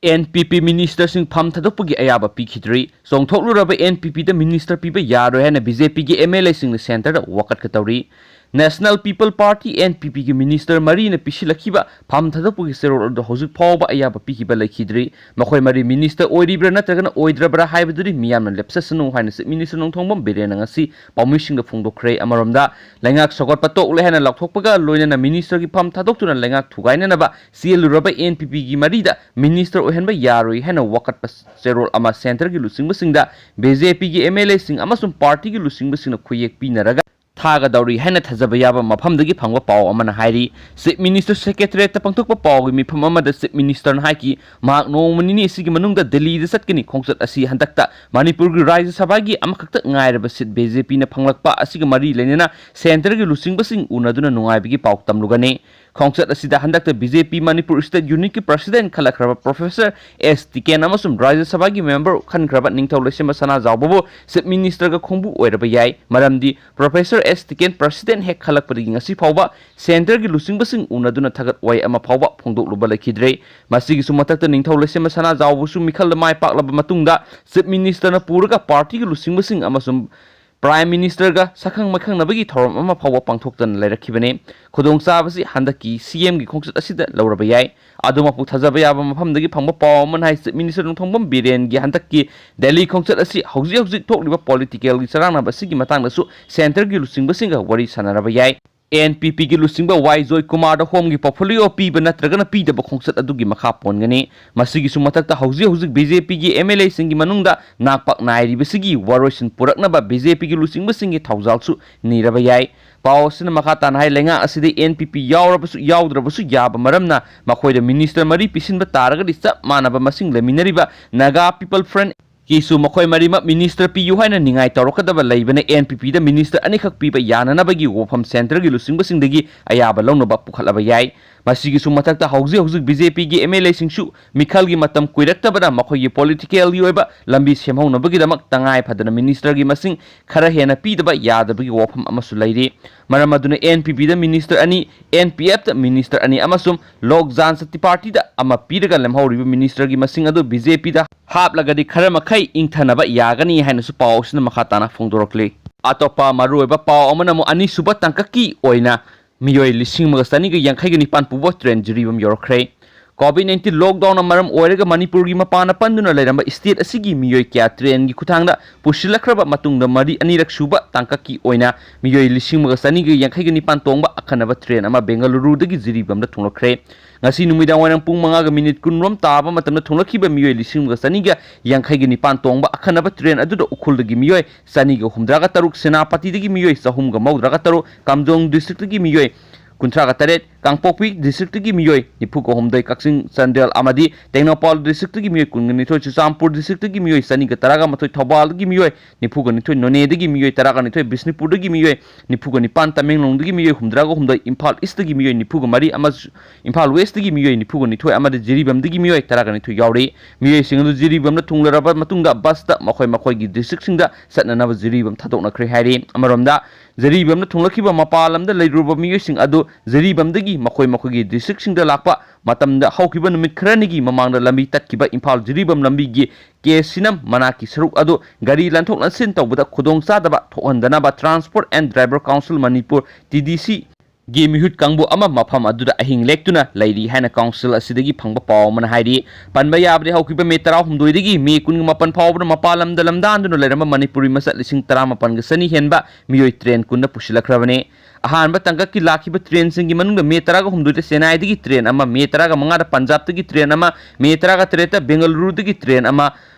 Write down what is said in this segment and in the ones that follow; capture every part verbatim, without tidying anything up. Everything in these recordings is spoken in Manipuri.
NPP ministerꯁꯤꯡ ꯐꯝ ꯊꯥꯗꯣꯛꯄꯒꯤ ꯑꯌꯥꯕ ꯄꯤꯈꯤꯗ꯭ꯔꯤ꯫ ꯆꯣꯡꯊꯣꯛꯂꯨꯔꯕ NPPꯗ minister ꯄꯤꯕ ꯌꯥꯔꯣꯏ ꯍꯥꯏꯅ BJPꯒꯤ MLAꯁꯤꯡꯅ centreꯗ ꯋꯥꯀꯠꯀ ꯇꯧꯔꯤ꯫ National People Party, NPPꯒꯤ minister ꯃꯔꯤꯅ ꯄꯤꯁꯤꯜꯂꯛꯈꯤꯕ ꯐꯝ ꯊꯥꯗꯣꯛꯄꯒꯤ ꯆꯦꯔꯣꯜ ꯑꯗꯨ ꯍꯧꯖꯤꯛ ꯐꯥꯎꯕ ꯑꯌꯥꯕ ꯄꯤꯈꯤꯕ ꯂꯩꯈꯤꯗ꯭ꯔꯤ꯫ ꯃꯈꯣꯏ ꯃꯔꯤ minister ꯑꯣꯏꯔꯤꯕ꯭ꯔꯥ ꯅꯠꯇ꯭ꯔꯒꯅ ꯑꯣꯏꯗ꯭ꯔꯕ꯭ꯔꯥ ꯍꯥꯏꯕꯗꯨꯗꯤ ꯃꯤꯌꯥꯝꯅ ꯂꯦꯞꯆꯁꯅꯨ ꯍꯥꯏꯅ Chief Minister ꯅꯣꯡꯊꯣꯝꯕꯝ ꯕꯤꯔꯦꯟꯅ ꯉꯁꯤ ꯄꯥꯎꯃꯤꯁꯤꯡꯗ ꯐꯣꯡꯗꯣꯛꯈ꯭ꯔꯦ꯫ ꯑꯃꯔꯣꯝꯗ, ꯂꯩꯉꯥꯛ ꯁꯧꯒꯠꯄ ꯇꯣꯛꯂꯦ ꯍꯥꯏꯅ ꯂꯥꯎꯊꯣꯛꯄꯒ ꯂꯣꯏꯅꯅ ministerꯒꯤ ꯐꯝ ꯊꯥꯗꯣꯛꯇꯨꯅ ꯂꯩꯉꯥꯛ ꯊꯨꯒꯥꯏꯅꯅꯕ ꯆꯦꯜꯂꯨꯔꯕ NPPꯒꯤ ꯃꯔꯤꯗ minister ꯑꯣꯏꯍꯟꯕ ꯌꯥꯔꯣꯏ ꯍꯥꯏꯅ ꯋꯥꯀꯠꯄ ꯆꯦꯔꯣꯜ ꯑꯃ centreꯒꯤ ꯂꯨꯆꯤꯡꯕꯁꯤꯡꯗ BJPꯒꯤ MLAꯁꯤꯡ ꯑꯃꯁꯨꯡ partyꯒꯤ ꯂꯨꯆꯤꯡꯕꯁꯤꯡꯅ ꯈꯨꯌꯦꯛ ꯄꯤꯅꯔꯒ ꯊꯥꯒꯗꯧꯔꯤ ꯍꯥꯏꯅ ꯊꯥꯖꯕ ꯌꯥꯕ ꯃꯐꯝꯗꯒꯤ ꯐꯪꯕ ꯄꯥꯎ ꯑꯃꯅ ꯍꯥꯏꯔꯤ꯫ Chief Minister Secretariatꯇ ꯄꯥꯡꯊꯣꯛꯄ ꯄꯥꯎꯒꯤ ꯃꯤꯐꯝ ꯑꯃꯗ Chief Ministerꯅ ꯍꯥꯏꯈꯤ, ꯃꯍꯥꯛ ꯅꯣꯡꯃ ꯅꯤꯅꯤ ꯑꯁꯤꯒꯤ ꯃꯅꯨꯡꯗ ꯗꯦꯜꯂꯤꯗ ꯆꯠꯀꯅꯤ꯫ ꯈꯣꯡꯆꯠ ꯑꯁꯤ ꯍꯟꯗꯛꯇ ꯃꯅꯤꯄꯨꯔꯒꯤ ꯔꯥꯖ꯭ꯌ ꯁꯚꯥꯒꯤ ꯑꯃꯈꯛꯇ ꯉꯥꯏꯔꯕ seat BJPꯅ ꯐꯪꯂꯛꯄ ꯑꯁꯤꯒ ꯃꯔꯤ ꯂꯩꯅꯅ centreꯒꯤ ꯂꯨꯆꯤꯡꯕꯁꯤꯡ ꯎꯅꯗꯨꯅ ꯅꯨꯡꯉꯥꯏꯕꯒꯤ ꯄꯥꯎ ꯇꯝꯂꯨꯒꯅꯤ꯫ ꯈꯣꯡꯆꯠ ꯑꯁꯤꯗ ꯍꯟꯗꯛꯇ BJP Manipur state unitꯀꯤ president ꯈꯜꯂꯛꯈ꯭ꯔꯕ Professor S ꯇꯤꯀꯦꯟ ꯑꯃꯁꯨꯡ ꯔꯥꯖ꯭ꯌ ꯁꯚꯥꯒꯤ member ꯈꯟꯈ꯭ꯔꯕ ꯅꯤꯡꯊꯧ ꯂꯩꯁꯦꯝꯕ ꯁꯅꯥꯖꯥꯎꯕꯕꯨ Chief Ministerꯒ ꯈꯣꯡꯕꯨ ꯑꯣꯏꯔꯕ ꯌꯥꯏ꯫ ꯃꯔꯝꯗꯤ Professor S ꯇꯤꯀꯦꯟ president ꯍꯦꯛ ꯈꯜꯂꯛꯄꯗꯒꯤ ꯉꯁꯤ ꯐꯥꯎꯕ centreꯒꯤ ꯂꯨꯆꯤꯡꯕꯁꯤꯡ ꯎꯅꯗꯨꯅ ꯊꯥꯒꯠ ꯋꯥꯍꯩ ꯑꯃ ꯐꯥꯎꯕ ꯐꯣꯡꯗꯣꯛꯂꯨꯕ ꯂꯩꯈꯤꯗ꯭ꯔꯦ꯫ ꯃꯁꯤꯒꯤꯁꯨ ꯃꯊꯛꯇ ꯅꯤꯡꯊꯧ ꯂꯩꯁꯦꯝꯕ ꯁꯅꯥꯖꯥꯎꯕꯁꯨ ꯃꯤꯈꯜꯗ ꯃꯥꯏ ꯄꯥꯛꯂꯕ ꯃꯇꯨꯡꯗ Chief Ministerꯅ ꯄꯨꯔꯒ partyꯒꯤ ꯂꯨꯆꯤꯡꯕꯁꯤꯡ ꯑꯃꯁꯨꯡ Prime Ministerꯒ ꯁꯛꯈꯪ ꯃꯥꯏꯈꯪꯅꯕꯒꯤ ꯊꯧꯔꯝ ꯑꯃ ꯐꯥꯎꯕ ꯄꯥꯡꯊꯣꯛꯇꯅ ꯂꯩꯔꯛꯈꯤꯕꯅꯤ꯫ ꯈꯨꯗꯣꯡꯆꯥꯕꯁꯤ ꯍꯟꯗꯛꯀꯤ CMꯒꯤ ꯈꯣꯡꯆꯠ ꯑꯁꯤꯗ ꯂꯧꯔꯕ ꯌꯥꯏ꯫ ꯑꯗꯨꯃꯛꯄꯨ ꯊꯥꯖꯕ ꯌꯥꯕ ꯃꯐꯝꯗꯒꯤ ꯐꯪꯕ ꯄꯥꯎ ꯑꯃꯅ ꯍꯥꯏ, Chief Minister ꯅꯣꯡꯊꯣꯝꯕꯝ ꯕꯤꯔꯦꯟꯒꯤ ꯍꯟꯗꯛꯀꯤ ꯗꯦꯜꯂꯤ ꯈꯣꯡꯆꯠ ꯑꯁꯤ ꯍꯧꯖꯤꯛ ꯍꯧꯖꯤꯛ ꯊꯣꯛꯂꯤꯕ politicalꯒꯤ ꯆꯔꯥꯡꯅꯕ ꯑꯁꯤꯒꯤ ꯃꯇꯥꯡꯗꯁꯨ centreꯒꯤ ꯂꯨꯆꯤꯡꯕꯁꯤꯡꯒ ꯋꯥꯔꯤ ꯁꯥꯟꯅꯔꯕ ꯌꯥꯏ꯫ NPPꯒꯤ ꯂꯨꯆꯤꯡꯕ ꯋꯥꯏ ꯖꯣꯏꯀꯨꯃꯥꯔꯗ ꯍꯣꯝꯒꯤ portfolio ꯄꯤꯕ ꯅꯠꯇ꯭ꯔꯒꯅ ꯄꯤꯗꯕ ꯈꯣꯡꯆꯠ ꯑꯗꯨꯒꯤ ꯃꯈꯥ ꯄꯣꯟꯒꯅꯤ꯫ ꯃꯁꯤꯒꯤꯁꯨ ꯃꯊꯛꯇ ꯍꯧꯖꯤꯛ ꯍꯧꯖꯤꯛ BJPꯒꯤ MLAꯁꯤꯡꯒꯤ ꯃꯅꯨꯡꯗ ꯅꯥꯛꯄꯥꯛ ꯅꯥꯏꯔꯤꯕꯁꯤꯒꯤ ꯋꯥꯔꯣꯏꯁꯤꯟ ꯄꯨꯔꯛꯅꯕ BJPꯒꯤ ꯂꯨꯆꯤꯡꯕꯁꯤꯡꯒꯤ ꯊꯧꯖꯥꯜꯁꯨ ꯅꯤꯔꯕ ꯌꯥꯏ꯫ ꯄꯥꯎ ꯑꯁꯤꯅ ꯃꯈꯥ ꯇꯥꯅ ꯍꯥꯏ, ꯂꯩꯉꯥꯛ ꯑꯁꯤꯗ NPP ꯌꯥꯎꯔꯕꯁꯨ ꯌꯥꯎꯗ꯭ꯔꯕꯁꯨ ꯌꯥꯕ ꯃꯔꯝꯅ ꯃꯈꯣꯏꯗ minister ꯃꯔꯤ ꯄꯤꯁꯤꯟꯕ ꯇꯥꯔꯒꯗꯤ ꯆꯞ ꯃꯥꯟꯅꯕ ꯃꯁꯤꯡ ꯂꯩꯃꯤꯟꯅꯔꯤꯕ Naga People Front ꯀꯤꯁꯨ ꯃꯈꯣꯏ ꯃꯔꯤꯃꯛ ꯃꯤꯅꯤꯁꯇꯔ ꯄꯤꯌꯨ ꯍꯥꯏꯅ ꯅꯤꯡꯉꯥꯏ ꯇꯧꯔꯛꯀꯗꯕ ꯂꯩꯕꯅ, ꯑꯦꯟ ꯄꯤ ꯄꯤꯗ ꯃꯤꯅꯤꯁꯇꯔ ꯑꯅꯤꯈꯛ ꯄꯤꯕ ꯌꯥꯅꯅꯕꯒꯤ ꯋꯥꯐꯝ ꯁꯦꯟꯇꯔꯒꯤ ꯂꯨꯆꯤꯡꯕꯁꯤꯡꯗꯒꯤ ꯑꯌꯥꯕ ꯂꯧꯅꯕ ꯄꯨꯈꯠꯂꯕ ꯌꯥꯏ꯫ ꯃꯁꯤꯒꯤꯁꯨ ꯃꯊꯛꯇ, ꯍꯧꯖꯤꯛ ꯍꯧꯖꯤꯛ ꯕꯤ ꯖꯦ ꯄꯤꯒꯤ ꯑꯦꯝ ꯑꯦꯜ ꯑꯦꯁꯤꯡꯁꯨ ꯃꯤꯈꯜꯒꯤ ꯃꯇꯝ ꯀꯨꯏꯔꯛꯇꯕꯅ ꯃꯈꯣꯏꯒꯤ ꯄꯣꯂꯤꯇꯤꯀꯦꯜꯒꯤ ꯑꯣꯏꯕ ꯂꯝꯕꯤ ꯁꯦꯝꯍꯧꯅꯕꯒꯤꯗꯃꯛ ꯇꯉꯥꯏ ꯐꯗꯅ ꯃꯤꯅꯤꯁꯇꯔꯒꯤ ꯃꯁꯤꯡ ꯈꯔ ꯍꯦꯟꯅ ꯄꯤꯗꯕ ꯌꯥꯗꯕꯒꯤ ꯋꯥꯐꯝ ꯑꯃꯁꯨ ꯂꯩꯔꯤ꯫ ꯃꯔꯝ ꯑꯗꯨꯅ ꯑꯦꯟ ꯄꯤ ꯄꯤꯗ ꯃꯤꯅꯤꯁꯇꯔ ꯑꯅꯤ, ꯑꯦꯟ ꯄꯤ ꯑꯦꯐꯇ ꯃꯤꯅꯤꯁꯇꯔ ꯑꯅꯤ ꯑꯃꯁꯨꯡ ꯂꯣꯛ ꯖꯟꯁꯛꯇꯤ ꯄꯥꯔꯇꯤꯗ ꯑꯃ ꯄꯤꯔꯒ ꯂꯦꯝꯍꯧꯔꯤꯕ ꯃꯤꯅꯤꯁꯇꯔꯒꯤ ꯃꯁꯤꯡ ꯑꯗꯨ ꯕꯤ ꯖꯦ ꯄꯤꯗ ꯍꯥꯞꯂꯒꯗꯤ ꯈꯔ ꯃꯈꯩ ꯏꯪꯊꯅꯕ ꯌꯥꯒꯅꯤ ꯍꯥꯏꯅꯁꯨ ꯄꯥꯎ ꯑꯁꯤꯅ ꯃꯈꯥ ꯇꯥꯅ ꯐꯣꯡꯗꯣꯔꯛꯂꯤ꯫ ꯑꯇꯣꯞꯄ ꯃꯔꯨꯑꯣꯏꯕ ꯄꯥꯎ ꯑꯃꯅ ꯑꯃꯨꯛ ꯑꯅꯤꯁꯨꯕ ꯇꯥꯡꯀꯛꯀꯤ ꯑꯣꯏꯅ ꯃꯤꯑꯣꯏ ꯂꯤꯁꯤꯡ ꯑꯃꯒ ꯆꯅꯤꯒ ꯌꯥꯡꯈꯩꯒ ꯅꯤꯄꯥꯟ ꯄꯨꯕ ꯇ꯭ꯔꯦꯟ ꯖꯤꯔꯤꯕꯥꯝ ꯌꯧꯔꯛꯈ꯭ꯔꯦ꯫ ꯀꯣꯚꯤꯗ ꯅꯥꯏꯟꯇꯤꯟ ꯂꯣꯛꯗꯥꯎꯟꯅ ꯃꯔꯝ ꯑꯣꯏꯔꯒ ꯃꯅꯤꯄꯨꯔꯒꯤ ꯃꯄꯥꯟꯅ ꯄꯟꯗꯨꯅ ꯂꯩꯔꯝꯕ ꯁ꯭ꯇꯦꯠ ꯑꯁꯤꯒꯤ ꯃꯤꯑꯣꯏ ꯀꯌꯥ ꯇ꯭ꯔꯦꯟꯒꯤ ꯈꯨꯠꯊꯥꯡꯗ ꯄꯨꯁꯤꯜꯂꯛꯈ꯭ꯔꯕ ꯃꯇꯨꯡꯗ, ꯃꯔꯤ, ꯑꯅꯤꯔꯛ ꯁꯨꯕ ꯇꯥꯡꯀꯛꯀꯤ ꯑꯣꯏꯅ ꯃꯤꯑꯣꯏ ꯂꯤꯁꯤꯡ ꯑꯃꯒ ꯆꯅꯤꯒ ꯌꯥꯡꯈꯩꯒ ꯅꯤꯄꯥꯟ ꯇꯣꯡꯕ ꯑꯈꯟꯅꯕ ꯇ꯭ꯔꯦꯟ ꯑꯃ ꯕꯦꯡꯒꯂꯨꯔꯨꯗꯒꯤ ꯖꯤꯔꯤꯕꯥꯝꯗ ꯊꯨꯡꯂꯛꯈ꯭ꯔꯦ꯫ ꯉꯁꯤ ꯅꯨꯃꯤꯗꯥꯡ ꯋꯥꯏꯔꯝ ꯄꯨꯡ ꯃꯉꯥꯒ ꯃꯤꯅꯤꯠ ꯀꯨꯟꯔꯣꯝ ꯇꯥꯕ ꯃꯇꯝꯗ ꯊꯨꯡꯂꯛꯈꯤꯕ ꯃꯤꯑꯣꯏ ꯂꯤꯁꯤꯡ ꯑꯃꯒ ꯆꯅꯤꯒ ꯌꯥꯡꯈꯩꯒ ꯅꯤꯄꯥꯟ ꯇꯣꯡꯕ ꯑꯈꯟꯅꯕ ꯇ꯭ꯔꯦꯟ ꯑꯗꯨꯗ ꯎꯈ꯭ꯔꯨꯜꯗꯒꯤ ꯃꯤꯑꯣꯏ ꯆꯅꯤꯒ ꯍꯨꯝꯗ꯭ꯔꯥꯒ ꯇꯔꯨꯛ, ꯁꯦꯅꯥꯄꯇꯤꯗꯒꯤ ꯃꯤꯑꯣꯏ ꯆꯍꯨꯝꯒ ꯃꯧꯗ꯭ꯔꯥꯒ ꯇꯔꯨꯛ, ꯀꯥꯝꯖꯣꯡ ꯗꯤꯁꯇ꯭ꯔꯤꯛꯇꯒꯤ ꯃꯤꯑꯣꯏ ꯀꯨꯟꯊ꯭ꯔꯥꯒ ꯇꯔꯦꯠ, ꯀꯥꯡꯄꯣꯛꯄꯤ ꯗꯤꯁꯇ꯭ꯔꯤꯛꯇꯒꯤ ꯃꯤꯑꯣꯏ ꯅꯤꯐꯨꯒ ꯍꯨꯝꯗꯣꯏ, ꯀꯛꯆꯤꯡ ꯆꯥꯟꯗꯦꯜ ꯑꯃꯗꯤ ꯇꯦꯡꯅꯧꯄꯥꯜ ꯗꯤꯁꯇ꯭ꯔꯤꯛꯇꯒꯤ ꯃꯤꯑꯣꯏ ꯀꯨꯟꯒ ꯅꯤꯊꯣꯏ, ꯆꯨꯔꯆꯥꯟꯄꯨꯔ ꯗꯤꯁꯇ꯭ꯔꯤꯛꯇꯒꯤ ꯃꯤꯑꯣꯏ ꯆꯅꯤꯒ ꯇꯔꯥꯒ ꯃꯥꯊꯣꯏ, ꯊꯧꯕꯥꯜꯗꯒꯤ ꯃꯤꯑꯣꯏ ꯅꯤꯐꯨꯒ ꯅꯤꯊꯣꯏ, ꯅꯣꯅꯦꯗꯒꯤ ꯃꯤꯑꯣꯏ ꯇꯔꯥꯒ ꯅꯤꯊꯣꯏ, ꯕꯤꯁꯅꯨꯄꯨꯔꯗꯒꯤ ꯃꯤꯑꯣꯏ ꯅꯤꯐꯨꯒ ꯅꯤꯄꯥꯟ, ꯇꯃꯦꯡꯂꯣꯡꯗꯒꯤ ꯃꯤꯑꯣꯏ ꯍꯨꯝꯗ꯭ꯔꯥꯒ ꯍꯨꯝꯗꯣꯏ, ꯏꯝꯐꯥꯜ ꯏꯁꯇꯒꯤ ꯃꯤꯑꯣꯏ ꯅꯤꯐꯨꯒ ꯃꯔꯤ ꯑꯃꯁꯨꯡ ꯏꯝꯐꯥꯜ ꯋꯦꯁꯇꯒꯤ ꯃꯤꯑꯣꯏ ꯅꯤꯐꯨꯒ ꯅꯤꯊꯣꯏ ꯑꯃꯗꯤ ꯖꯤꯔꯤꯕꯥꯝꯗꯒꯤ ꯃꯤꯑꯣꯏ ꯇꯔꯥꯒ ꯅꯤꯊꯣꯏ ꯌꯥꯎꯔꯤ꯫ ꯃꯤꯑꯣꯏꯁꯤꯡ ꯑꯗꯨ ꯖꯤꯔꯤꯕꯥꯝꯗ ꯊꯨꯡꯂꯔꯕ ꯃꯇꯨꯡꯗ ꯕꯁꯇ ꯃꯈꯣꯏ ꯃꯈꯣꯏꯒꯤ ꯗꯤꯁꯇ꯭ꯔꯤꯛꯁꯤꯡꯗ ꯆꯠꯅꯅꯕ ꯖꯤꯔꯤꯕꯥꯝ ꯊꯥꯗꯣꯛꯅꯈ꯭ꯔꯦ ꯍꯥꯏꯔꯤ꯫ ꯑꯃꯔꯣꯝꯗ, ꯖꯤꯔꯤꯕꯥꯝꯗ ꯊꯨꯡꯂꯛꯈꯤꯕ ꯃꯄꯥꯟ ꯂꯝꯗ ꯂꯩꯔꯨꯔꯕ ꯃꯤꯑꯣꯏꯁꯤꯡ ꯑꯗꯨ ꯖꯤꯔꯤꯕꯥꯝꯗꯒꯤ ꯃꯈꯣꯏ ꯃꯈꯣꯏꯒꯤ ꯗꯤꯁꯇ꯭ꯔꯤꯛꯁꯤꯡꯗ ꯂꯥꯛꯄ ꯃꯇꯝꯗ ꯍꯧꯈꯤꯕ ꯅꯨꯃꯤꯠ ꯈꯔꯅꯤꯒꯤ ꯃꯃꯥꯡꯗ ꯂꯝꯕꯤ ꯇꯠꯈꯤꯕ ꯏꯝꯐꯥꯜ ꯖꯤꯔꯤꯕꯥꯝ ꯂꯝꯕꯤꯒꯤ ꯀꯦ ꯁꯤꯅꯝ ꯃꯅꯥꯛꯀꯤ ꯁꯔꯨꯛ ꯑꯗꯨ ꯒꯥꯔꯤ ꯂꯥꯟꯊꯣꯛ ꯂꯥꯟꯁꯤꯟ ꯇꯧꯕꯗ ꯈꯨꯗꯣꯡꯆꯥꯗꯕ ꯊꯣꯛꯍꯟꯗꯅꯕ Transport and Driver Council Manipur, T D ꯁꯤ, ꯒꯤ ꯃꯤꯍꯨꯠ ꯀꯥꯡꯕꯨ ꯑꯃ ꯃꯐꯝ ꯑꯗꯨꯗ ꯑꯍꯤꯡ ꯂꯦꯛꯇꯨꯅ ꯂꯩꯔꯤ ꯍꯥꯏꯅ ꯀꯥꯎꯟꯁꯤꯜ ꯑꯁꯤꯗꯒꯤ ꯐꯪꯕ ꯄꯥꯎ ꯑꯃꯅ ꯍꯥꯏꯔꯤ꯫ ꯄꯟꯕ ꯌꯥꯕꯗꯤ, ꯍꯧꯈꯤꯕ ꯃꯦ ꯇꯔꯥꯍꯨꯝꯗꯣꯏꯗꯒꯤ ꯃꯦ ꯀꯨꯟꯒ ꯃꯥꯄꯟ ꯐꯥꯎꯕꯗ ꯃꯄꯥꯟ ꯂꯝꯗ ꯂꯝꯗꯥꯟꯗꯨꯅ ꯂꯩꯔꯝꯕ ꯃꯅꯤꯄꯨꯔꯤ ꯃꯆꯥ ꯂꯤꯁꯤꯡ ꯇꯔꯥꯃꯥꯄꯟꯒ ꯆꯅꯤ ꯍꯦꯟꯕ ꯃꯤꯑꯣꯏ ꯇ꯭ꯔꯦꯟ ꯀꯨꯟꯗ ꯄꯨꯁꯤꯜꯂꯛꯈ꯭ꯔꯕꯅꯤ꯫ ꯑꯍꯥꯟꯕ ꯇꯥꯡꯀꯛꯀꯤ ꯂꯥꯛꯈꯤꯕ ꯇ꯭ꯔꯦꯟꯁꯤꯡꯒꯤ ꯃꯅꯨꯡꯗ ꯃꯦ ꯇꯔꯥꯒ ꯍꯨꯝꯗꯣꯏꯗ ꯆꯦꯟꯅꯥꯏꯗꯒꯤ ꯇ꯭ꯔꯦꯟ ꯑꯃ, ꯃꯦ ꯇꯔꯥꯒ ꯃꯉꯥꯗ ꯄꯟꯖꯥꯕꯇꯒꯤ ꯇ꯭ꯔꯦꯟ ꯑꯃ, ꯃꯦ ꯇꯔꯥꯒ ꯇꯔꯦꯠꯇ ꯕꯦꯡꯒꯂꯨꯔꯨꯗꯒꯤ ꯇ꯭ꯔꯦꯟ ꯑꯃ,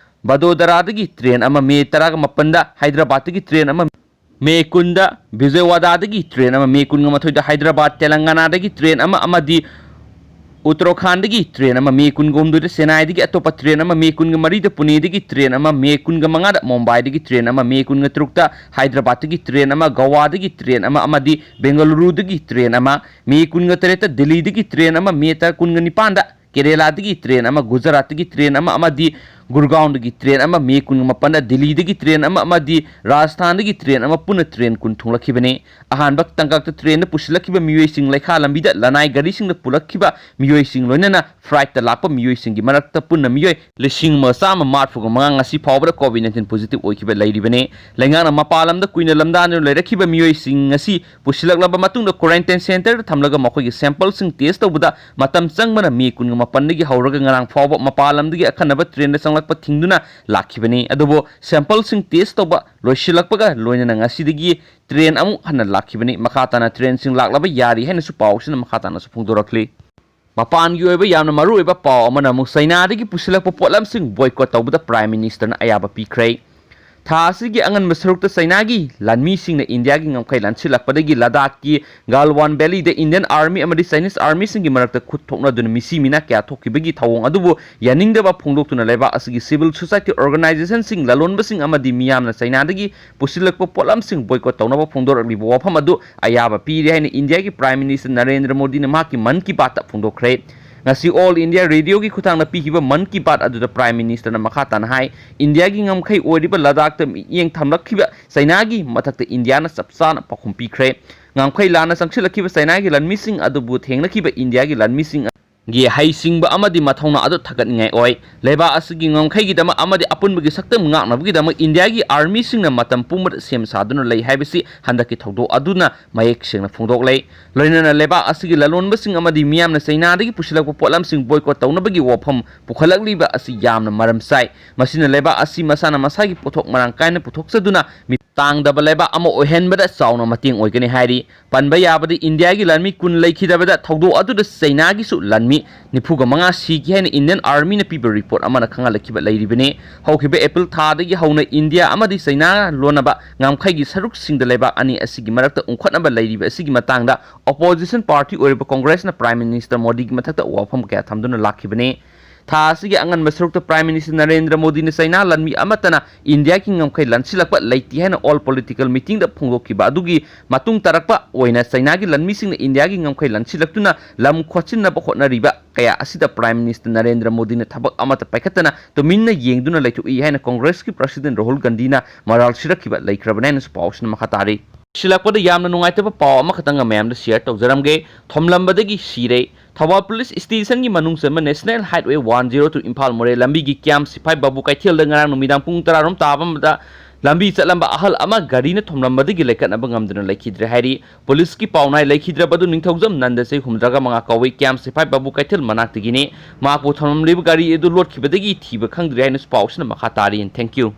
ꯕꯗꯣꯗꯔꯥꯗꯒꯤ ꯇ꯭ꯔꯦꯟ ꯑꯃ, ꯃꯦ ꯇꯔꯥꯒ ꯃꯥꯄꯟꯗ ꯍꯥꯏꯗ꯭ꯔꯕꯥꯗꯇꯒꯤ ꯇ꯭ꯔꯦꯟ ꯑꯃ, ꯃꯦ ꯀꯨꯟꯗ ꯕꯤꯖꯌꯋꯥꯗꯥꯗꯒꯤ ꯇ꯭ꯔꯦꯟ ꯑꯃ, ꯃꯦ ꯀꯨꯟꯒ ꯃꯥꯊꯣꯏꯗ ꯍꯥꯏꯗ꯭ꯔꯕꯥꯗ, ꯇꯦꯂꯪꯒꯥꯅꯥꯗꯒꯤ ꯇ꯭ꯔꯦꯟ ꯑꯃ ꯑꯃꯗꯤ ꯎꯠꯇꯔꯥꯈꯥꯟꯗꯒꯤ ꯇ꯭ꯔꯦꯟ ꯑꯃ, ꯃꯦ ꯀꯨꯟꯒ ꯍꯨꯝꯗꯣꯏꯗ ꯆꯦꯟꯅꯥꯏꯗꯒꯤ ꯑꯇꯣꯞꯄ ꯇ꯭ꯔꯦꯟ ꯑꯃ, ꯃꯦ ꯀꯨꯟꯒ ꯃꯔꯤꯗ ꯄꯨꯅꯦꯗꯒꯤ ꯇ꯭ꯔꯦꯟ ꯑꯃ, ꯃꯦ ꯀꯨꯟꯒ ꯃꯉꯥꯗ ꯃꯨꯝꯕꯥꯏꯗꯒꯤ ꯇ꯭ꯔꯦꯟ ꯑꯃ, ꯃꯦ ꯀꯨꯟꯒ ꯇꯔꯨꯛꯇ ꯍꯥꯏꯗ꯭ꯔꯕꯥꯗꯇꯒꯤ ꯇ꯭ꯔꯦꯟ ꯑꯃ, ꯒꯋꯥꯗꯒꯤ ꯇ꯭ꯔꯦꯟ ꯑꯃ ꯑꯃꯗꯤ ꯕꯦꯡꯒꯂꯨꯔꯨꯗꯒꯤ ꯇ꯭ꯔꯦꯟ ꯑꯃ, ꯃꯦ ꯀꯨꯟꯒ ꯇꯔꯦꯠꯇ ꯗꯤꯜꯂꯤꯗꯒꯤ ꯇ꯭ꯔꯦꯟ ꯑꯃ, ꯃꯦ ꯇ-, ꯀꯨꯟꯒ ꯅꯤꯄꯥꯟꯗ ꯀꯦꯔꯦꯂꯥꯗꯒꯤ ꯇ꯭ꯔꯦꯟ ꯑꯃ, ꯒꯨꯖꯔꯥꯠꯇꯒꯤ ꯇ꯭ꯔꯦꯟ ꯑꯃ ꯑꯃꯗꯤ ꯒꯨꯔꯒꯥꯎꯟꯗꯒꯤ ꯇ꯭ꯔꯦꯟ ꯑꯃ, ꯃꯦ ꯀꯨꯟꯒ ꯃꯥꯄꯟꯗ ꯗꯤꯜꯂꯤꯗꯒꯤ ꯇ꯭ꯔꯦꯟ ꯑꯃ ꯑꯃꯗꯤ ꯔꯥꯖꯁꯊꯥꯟꯗꯒꯤ ꯇ꯭ꯔꯦꯟ ꯑꯃ, ꯄꯨꯟꯅ ꯇ꯭ꯔꯦꯟ ꯀꯨꯟ ꯊꯨꯡꯂꯛꯈꯤꯕꯅꯤ꯫ ꯑꯍꯥꯟꯕ ꯇꯥꯡꯀꯛꯇ ꯇ꯭ꯔꯦꯟꯗ ꯄꯨꯁꯤꯜꯂꯛꯈꯤꯕ ꯃꯤꯑꯣꯏꯁꯤꯡ ꯂꯩꯈꯥ ꯂꯝꯕꯤꯗ ꯂꯅꯥꯏ ꯒꯥꯔꯤꯁꯤꯡꯗ ꯄꯨꯂꯛꯈꯤꯕ ꯃꯤꯑꯣꯏꯁꯤꯡ, ꯂꯣꯏꯅꯅ ꯐ꯭ꯂꯥꯏꯠꯇ ꯂꯥꯛꯄ ꯃꯤꯑꯣꯏꯁꯤꯡꯒꯤ ꯃꯔꯛꯇ ꯄꯨꯟꯅ ꯃꯤꯑꯣꯏ ꯂꯤꯁꯤꯡ ꯑꯃ ꯆꯥꯝꯃ ꯃꯔꯤꯐꯨꯒ ꯃꯉꯥ ꯉꯁꯤ ꯐꯥꯎꯕꯗ ꯀꯣꯚꯤꯗ ꯅꯥꯏꯟꯇꯤꯟ ꯄꯣꯖꯤꯇꯤꯚ ꯑꯣꯏꯈꯤꯕ ꯂꯩꯔꯤꯕꯅꯤ꯫ ꯂꯩꯉꯥꯛꯅ ꯃꯄꯥꯟ ꯂꯝꯗ ꯀꯨꯏꯅ ꯂꯝꯗꯥꯗꯨꯅ ꯂꯩꯔꯛꯈꯤꯕ ꯃꯤꯑꯣꯏꯁꯤꯡ ꯑꯁꯤ ꯄꯨꯁꯤꯜꯂꯛꯂꯕ ꯃꯇꯨꯡꯗ ꯀ꯭ꯋꯥꯔꯦꯟꯇꯥꯏꯟ ꯁꯦꯟꯇꯔꯗ ꯊꯝꯂꯒ ꯃꯈꯣꯏꯒꯤ ꯁꯦꯝꯄꯜꯁꯤꯡ ꯇꯦꯁ ꯇꯧꯕꯗ ꯃꯇꯝ ꯆꯪꯕꯅ ꯃꯦ ꯀꯨꯟꯒ ꯃꯥꯄꯟꯗꯒꯤ ꯍꯧꯔꯒ ꯉꯔꯥꯡ ꯐꯥꯎꯕ ꯃꯄꯥꯟ ꯂꯝꯗꯒꯤ ꯑꯈꯟꯅꯕ ꯇ꯭ꯔꯦꯟꯗ ꯆꯪꯂꯛꯄ ꯊꯤꯡꯗꯨꯅ ꯂꯥꯛꯈꯤꯕꯅꯤ꯫ ꯑꯗꯨꯕꯨ ꯁꯦꯝꯄꯜꯁꯤꯡ ꯇꯦꯁ ꯇꯧꯕ ꯂꯣꯏꯁꯤꯜꯂꯛꯄꯒ ꯂꯣꯏꯅꯅ ꯉꯁꯤꯗꯒꯤ ꯇ꯭ꯔꯦꯟ ꯑꯃꯨꯛ ꯍꯟꯅ ꯂꯥꯛꯈꯤꯕꯅꯤ꯫ ꯃꯈꯥ ꯇꯥꯅ ꯇ꯭ꯔꯦꯟꯁꯤꯡ ꯂꯥꯛꯂꯕ ꯌꯥꯔꯤ ꯍꯥꯏꯅꯁꯨ ꯄꯥꯎꯁꯤꯅ ꯃꯈꯥ ꯇꯥꯅꯁꯨ ꯐꯣꯡꯗꯣꯔꯛꯂꯤ꯫ ꯃꯄꯥꯟꯒꯤ ꯑꯣꯏꯕ ꯌꯥꯝꯅ ꯃꯔꯨꯑꯣꯏꯕ ꯄꯥꯎ ꯑꯃꯅ ꯑꯃꯨꯛ ꯆꯩꯅꯥꯗꯒꯤ ꯄꯨꯁꯤꯜꯂꯛꯄ ꯄꯣꯠꯂꯝꯁꯤꯡ ꯕꯣꯏꯀꯣꯠ ꯇꯧꯕꯗ ꯄ꯭ꯔꯥꯏꯝ ꯃꯤꯅꯤꯁꯇꯔꯅ ꯑꯌꯥꯕ ꯄꯤꯈ꯭ꯔꯦ꯫ ꯊꯥ ꯑꯁꯤꯒꯤ ꯑꯉꯟꯕ ꯁꯔꯨꯛꯇ ꯆꯩꯅꯥꯒꯤ ꯂꯥꯟꯃꯤꯁꯤꯡꯅ ꯏꯟꯗꯤꯌꯥꯒꯤ ꯉꯝꯈꯩ ꯂꯥꯟꯁꯤꯜꯂꯛꯄꯗꯒꯤ ꯂꯗꯥꯈꯀꯤ ꯒꯥꯜꯋꯥꯟ ꯚꯦꯂꯤꯗ ꯏꯟꯗꯤꯌꯟ ꯑꯥꯔꯃꯤ ꯑꯃꯗꯤ ꯆꯥꯏꯅꯤꯁ ꯑꯥꯔꯃꯤꯁꯤꯡꯒꯤ ꯃꯔꯛꯇ ꯈꯨꯠ ꯊꯣꯛꯅꯗꯨꯅ ꯃꯤꯁꯤ ꯃꯤꯅꯥ ꯀꯌꯥ ꯊꯣꯛꯈꯤꯕꯒꯤ ꯊꯧꯑꯣꯡ ꯑꯗꯨꯕꯨ ꯌꯥꯅꯤꯡꯗꯕ ꯐꯣꯡꯗꯣꯛꯇꯨꯅ ꯂꯩꯕꯥꯛ ꯑꯁꯤꯒꯤ ꯁꯤꯚꯤꯜ ꯁꯣꯁꯥꯏꯇꯤ ꯑꯣꯔꯒꯅꯥꯏꯖꯦꯁꯟꯁꯤꯡ, ꯂꯂꯣꯟꯕꯁꯤꯡ ꯑꯃꯗꯤ ꯃꯤꯌꯥꯝꯅ ꯆꯩꯅꯥꯗꯒꯤ ꯄꯨꯁꯤꯜꯂꯛꯄ ꯄꯣꯠꯂꯝꯁꯤꯡ ꯕꯣꯏꯀꯣꯠ ꯇꯧꯅꯕ ꯐꯣꯡꯗꯣꯔꯛꯂꯤꯕ ꯋꯥꯐꯝ ꯑꯗꯨ ꯑꯌꯥꯕ ꯄꯤꯔꯦ ꯍꯥꯏꯅ ꯏꯟꯗꯤꯌꯥꯒꯤ ꯄ꯭ꯔꯥꯏꯝ ꯃꯤꯅꯤꯁꯇꯔ ꯅꯔꯦꯟꯗ꯭ꯔ ꯃꯣꯗꯤꯅ ꯃꯍꯥꯛꯀꯤ ꯃꯟ ꯀꯤ ꯕꯥꯠꯇ ꯐꯣꯡꯗꯣꯛꯈ꯭ꯔꯦ꯫ ꯉꯁꯤ ꯑꯣꯜ ꯏꯟꯗꯤꯌꯥ ꯔꯦꯗꯤꯑꯣꯒꯤ ꯈꯨꯠꯊꯥꯡꯗ ꯄꯤꯈꯤꯕ ꯃꯟ ꯀꯤ ꯕꯥꯠ ꯑꯗꯨꯗ ꯄ꯭ꯔꯥꯏꯝ ꯃꯤꯅꯤꯁꯇꯔꯅ ꯃꯈꯥ ꯇꯥꯅ ꯍꯥꯏ, ꯏꯟꯗꯤꯌꯥꯒꯤ ꯉꯝꯈꯩ ꯑꯣꯏꯔꯤꯕ ꯂꯗꯥꯈꯇ ꯃꯤꯠꯌꯦꯡ ꯊꯝꯂꯛꯈꯤꯕ ꯆꯩꯅꯥꯒꯤ ꯃꯊꯛꯇ ꯏꯟꯗꯤꯌꯥꯅ ꯆꯞ ꯆꯥꯅ ꯄꯥꯎꯈꯨꯝ ꯄꯤꯈ꯭ꯔꯦ꯫ ꯉꯝꯈꯩ ꯂꯥꯟꯅ ꯆꯪꯁꯤꯜꯂꯛꯈꯤꯕ ꯆꯩꯅꯥꯒꯤ ꯂꯥꯟꯃꯤꯁꯤꯡ ꯑꯗꯨꯕꯨ ꯊꯦꯡꯅꯈꯤꯕ ꯏꯟꯗꯤꯌꯥꯒꯤ ꯂꯥꯟꯃꯤꯁꯤꯡ ꯒꯤ ꯍꯩꯁꯤꯡꯕ ꯑꯃꯗꯤ ꯃꯊꯧꯅꯥ ꯑꯗꯨ ꯊꯥꯒꯠꯅꯤꯡꯉꯥꯏ ꯑꯣꯏ꯫ ꯂꯩꯕꯥꯛ ꯑꯁꯤꯒꯤ ꯉꯝꯈꯩꯒꯤꯗꯃꯛ ꯑꯃꯗꯤ ꯑꯄꯨꯟꯕꯒꯤ ꯁꯛꯇꯝ ꯉꯥꯛꯅꯕꯒꯤꯗꯃꯛ ꯏꯟꯗꯤꯌꯥꯒꯤ ꯑꯥꯔꯃꯤꯁꯤꯡꯅ ꯃꯇꯝ ꯄꯨꯝꯕꯗ ꯁꯦꯝ ꯁꯥꯗꯨꯅ ꯂꯩ ꯍꯥꯏꯕꯁꯤ ꯍꯟꯗꯛꯀꯤ ꯊꯧꯗꯣꯛ ꯑꯗꯨꯅ ꯃꯌꯦꯛ ꯁꯦꯡꯅ ꯐꯣꯡꯗꯣꯛꯂꯦ꯫ ꯂꯣꯏꯅꯅ ꯂꯩꯕꯥꯛ ꯑꯁꯤꯒꯤ ꯂꯂꯣꯟꯕꯁꯤꯡ ꯑꯃꯗꯤ ꯃꯤꯌꯥꯝꯅ ꯆꯩꯅꯥꯗꯒꯤ ꯄꯨꯁꯤꯜꯂꯛꯄ ꯄꯣꯠꯂꯝꯁꯤꯡ ꯕꯣꯏꯀꯣꯠ ꯇꯧꯅꯕꯒꯤ ꯋꯥꯐꯝ ꯄꯨꯈꯠꯂꯛꯂꯤꯕ ꯑꯁꯤ ꯌꯥꯝꯅ ꯃꯔꯝ ꯆꯥꯏ꯫ ꯃꯁꯤꯅ ꯂꯩꯕꯥꯛ ꯑꯁꯤ ꯃꯁꯥꯅ ꯃꯁꯥꯒꯤ ꯄꯣꯠꯊꯣꯛ ꯃꯔꯥꯡ ꯀꯥꯏꯅ ꯄꯨꯊꯣꯛꯆꯗꯨꯅ ꯃꯤ ꯇꯥꯡꯗꯕ ꯂꯩꯕꯥꯛ ꯑꯃ ꯑꯣꯏꯍꯟꯕꯗ ꯆꯥꯎꯅ ꯃꯇꯦꯡ ꯑꯣꯏꯒꯅꯤ ꯍꯥꯏꯔꯤ꯫ ꯄꯟꯕ ꯌꯥꯕꯗꯤ ꯏꯟꯗꯤꯌꯥꯒꯤ ꯂꯥꯟꯃꯤ ꯀꯨꯟ ꯂꯩꯈꯤꯗꯕꯗ ꯊꯧꯗꯣꯛ ꯑꯗꯨꯗ ꯆꯩꯅꯥꯒꯤꯁꯨ ꯂꯥꯟꯃꯤ ꯃꯤ ꯅꯤꯐꯨꯒ ꯃꯉꯥ ꯁꯤꯈꯤ ꯍꯥꯏꯅ Indian Armyꯅ ꯄꯤꯕ report ꯑꯃꯅ ꯈꯪꯍꯜꯂꯛꯈꯤꯕ ꯂꯩꯔꯤꯕꯅꯤ꯫ ꯍꯧꯈꯤꯕ April ꯊꯥꯗꯒꯤ ꯍꯧꯅ India ꯑꯃꯗꯤ China ꯂꯣꯟꯅꯕ ꯉꯝꯈꯩꯒꯤ ꯁꯔꯨꯛꯁꯤꯡꯗ ꯂꯩꯕꯥꯛ ꯑꯅꯤ ꯑꯁꯤꯒꯤ ꯃꯔꯛꯇ ꯎꯪꯈꯠꯅꯕ ꯂꯩꯔꯤꯕ ꯑꯁꯤꯒꯤ ꯃꯇꯥꯡꯗ opposition party ꯑꯣꯏꯔꯤꯕ Congressꯅ Prime Minister ꯃꯣꯗꯤꯒꯤ ꯃꯊꯛꯇ ꯋꯥꯐꯝ ꯀꯌꯥ ꯊꯝꯗꯨꯅ ꯂꯥꯛꯈꯤꯕꯅꯤ꯫ ꯊꯥ ꯑꯁꯤꯒꯤ ꯑꯉꯟꯕ ꯁꯔꯨꯛꯇ Prime Minister ꯅꯔꯦꯟꯗ꯭ꯔ ꯃꯣꯗꯤꯅ China ꯂꯥꯟꯃꯤ ꯑꯃꯠꯇꯅ Indiaꯒꯤ ꯉꯝꯈꯩ ꯂꯥꯟꯁꯤꯜꯂꯛꯄ ꯂꯩꯇꯦ ꯍꯥꯏꯅ all political meetingꯗ ꯐꯣꯡꯗꯣꯛꯈꯤꯕ ꯑꯗꯨꯒꯤ ꯃꯇꯨꯡ ꯇꯥꯔꯛꯄ ꯑꯣꯏꯅ Chinaꯒꯤ ꯂꯥꯟꯃꯤꯁꯤꯡꯅ Indiaꯒꯤ ꯉꯝꯈꯩ ꯂꯥꯟꯁꯤꯜꯂꯛꯇꯨꯅ ꯂꯝ ꯈꯣꯠꯆꯤꯟꯅꯕ ꯍꯣꯠꯅꯔꯤꯕ ꯀꯌꯥ ꯑꯁꯤꯗ Prime Minister ꯅꯔꯦꯟꯗ꯭ꯔ ꯃꯣꯗꯤꯅ ꯊꯕꯛ ꯑꯃꯠꯇ ꯄꯥꯏꯈꯠꯇꯅ ꯇꯨꯃꯤꯟꯅ ꯌꯦꯡꯗꯨꯅ ꯂꯩꯊꯣꯛꯏ ꯍꯥꯏꯅ Congressꯀꯤ President ꯔꯥꯍꯨꯜ ꯒꯥꯟꯙꯤꯅ ꯃꯔꯥꯜ ꯁꯤꯔꯛꯈꯤꯕ ꯂꯩꯈ꯭ꯔꯕꯅꯤ ꯍꯥꯏꯅꯁꯨ ꯄꯥꯎꯁꯤꯅ ꯃꯈꯥ ꯇꯥꯔꯤ꯫ ꯁꯤꯜꯂꯛꯄꯗ ꯌꯥꯝꯅ ꯅꯨꯡꯉꯥꯏꯇꯕ ꯄꯥꯎ ꯑꯃꯈꯛꯇꯪꯒ ꯃꯌꯥꯝꯗ share ꯇꯧꯖꯔꯝꯒꯦ꯫ ꯊꯣꯝꯂꯝꯕꯗꯒꯤ ꯁꯤꯔꯦ꯫ ꯊꯧꯕꯥꯜ Police Stationꯒꯤ ꯃꯅꯨꯡ ꯆꯟꯕ National Highway one zero two Imphal ꯃꯣꯔꯦ ꯂꯝꯕꯤꯒꯤ ꯀ꯭ꯌꯥꯝ ꯁꯤꯐꯥꯏ ꯕꯥꯕꯨ ꯀꯩꯊꯦꯜꯗ ꯉꯔꯥꯡ ꯅꯨꯃꯤꯗꯥꯡ ꯄꯨꯡ ꯇꯔꯥꯔꯣꯝ ꯇꯥꯕ ꯑꯃꯗ ꯂꯝꯕꯤ ꯆꯠꯂꯝꯕ ꯑꯍꯜ ꯑꯃ ꯒꯥꯔꯤꯅ ꯊꯣꯝꯂꯝꯕꯗꯒꯤ ꯂꯩꯈꯠꯅꯕ ꯉꯝꯗꯨꯅ ꯂꯩꯈꯤꯗ꯭ꯔꯦ ꯍꯥꯏꯔꯤ꯫ Policeꯀꯤ ꯄꯥꯎꯅꯥꯏ ꯂꯩꯈꯤꯗ꯭ꯔꯕꯗꯨ ꯅꯤꯡꯊꯧꯖꯝ ꯅꯟꯗ ꯆꯍꯤ ꯍꯨꯝꯐꯨꯇꯔꯥ ꯃꯉꯥ ꯀꯧꯏ꯫ ꯀ꯭ꯌꯥꯝ ꯁꯤꯐꯥꯏ ꯕꯥꯕꯨ ꯀꯩꯊꯦꯜ ꯃꯅꯥꯛꯇꯒꯤꯅꯤ꯫ ꯃꯍꯥꯛꯄꯨ ꯊꯣꯝꯂꯝꯂꯤꯕ ꯒꯥꯔꯤ ꯑꯗꯨ ꯂꯣꯠꯈꯤꯕꯗꯒꯤ ꯊꯤꯕ ꯈꯪꯗ꯭ꯔꯦ ꯍꯥꯏꯅꯁꯨ ꯄꯥꯎꯁꯤꯅ ꯃꯈꯥ ꯇꯥꯔꯤ꯫ Thank you꯫